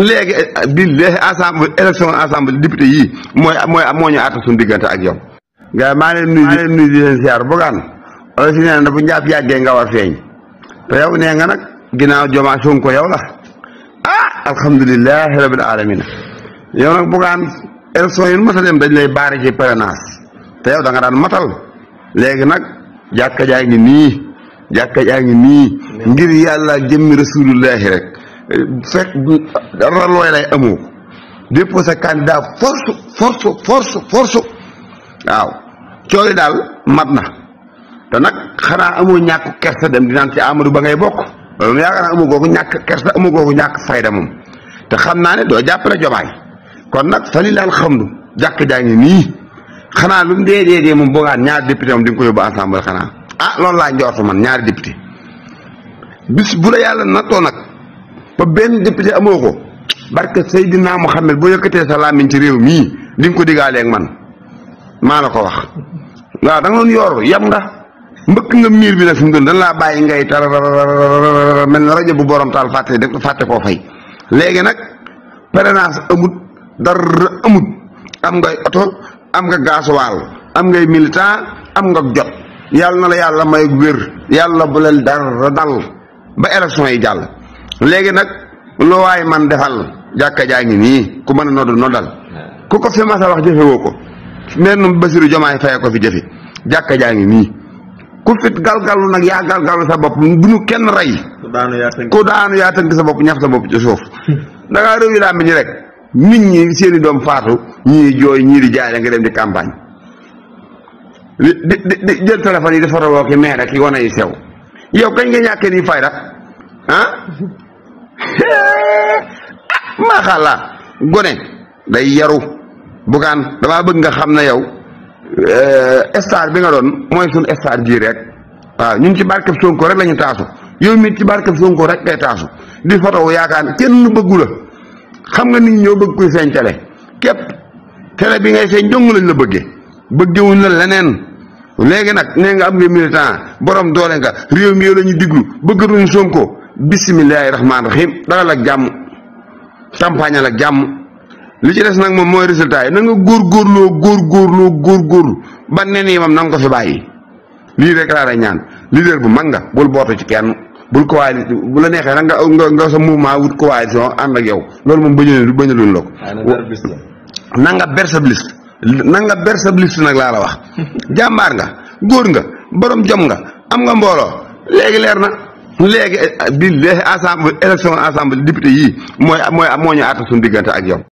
léegi billahi assemblée élection assemblée député yii moo ñu àtte suñu diggante ak yow. gars yi maa leen nuyu di leen siyaar Bougane wala si nee na bu njàpp yàggee nga war feeñ te yow nee nga nag ginnaaw Diomaye Sonko yow la alhamdulilahi rabbil alamin yow nag Bougane élection yi mos a dem dañ lay baari ci parrainage te yow da nga daan matal léegi nag jàkka jaa ngi nii ngir yàlla jëmmi rasulullahi rek fekk dara looy lay amoo déposé candidat force waaw cooli daal mat na te nag xanaa amoo ñàkk kersa dem dinaan ci Amadou Ba ngay bokk loolu yaakaar naa amoo googu ñàkk kersa amoo googu ñàkk fayda moom te xam naa ne doo jàppale Diomaye kon nag fa li laal xamdu jàkk jaa ngi nii xanaa lu mu dee moom Bougane ñaari député moom di nga ko yóbbu ensemble xanaa loolu laa njortu man ñaari député bis bu la yàlla nattoo nag ba benn député amoo ko barke Seydina Muhammad boo yëkkatee sa làmmiñ ci réew mii di nga ko diggaaleeg man maa la ko wax waaw da nga doon yor yam nga mbëkk nga miir bi nag fi mu doon dañ laa bàyyi ngay tar mel na rajo bu borom taal fàtte koo fay léegi nag parrainage amut dara amut am ngay oto am nga gasoil am ngay militant am nga jot yàlla na la yàlla may wér yàlla bu leen dara dal ba élection yi jàll léegi nag loo waay man defal jàkka jaa ngi nii ku mën a noddal ku ko fi masa wax jëfewoo ko mennum Bassirou Diomaye Faye ko fi jëfe jàkka jaa ngi nii ku fit galgalu nag yaa galgalu sa bopp bu ñu kenn rey ku daanu yaa tënk sa bopp ñaf sa bopp ci suuf da ngaa réew yi laa ñi rek nit ñi seeni doom faatu ñii jooy ñii di jaay nga dem di campagne di jël téléphone yi di foto ki maire ki wane yi sew yow kañ nga ñàkkee nii fayda maa xàllaa gone day yaru Bougane damaa bëgg nga xam ne yow star bi nga doon mooy suñ star bii rek waaw ñun ci barkeb Sonko rek la ñu taasu yow mi ci barkeb Sonko rek ngay taasu di photo yaakaar ne kenn bëggu la xam nga nit ñi ñoo bëgg kuy feeñ télé képp télé bi ngay feeñ dong lañ la bëggewuñ la leneen léegi nag nee nga am nga militant borom doole nga réew mi yow la ñu diglu bëggatuñ Sonko bisimilahi rahmaani rahim dalal ak jàmm campagne ak jàmm li ci des nag moom mooy résultat yi na nga góorgóorlu ba nen yi moom na nga ko fi bàyyi lii rek laa lay ñaan leader bu mag nga bul bootu ci kenn bul ko waay bu la neexee nag nga sa mouvement wut coalition ànd ak yow loolu moom bañaluñ la ko na nga ber sa liste nag laa la wax jàmbaar nga góor nga borom jom nga am nga mbooloo léegi leer na léegi bi assemblée élection assemblée député yii moo ñu àtte suñu diggante ak yow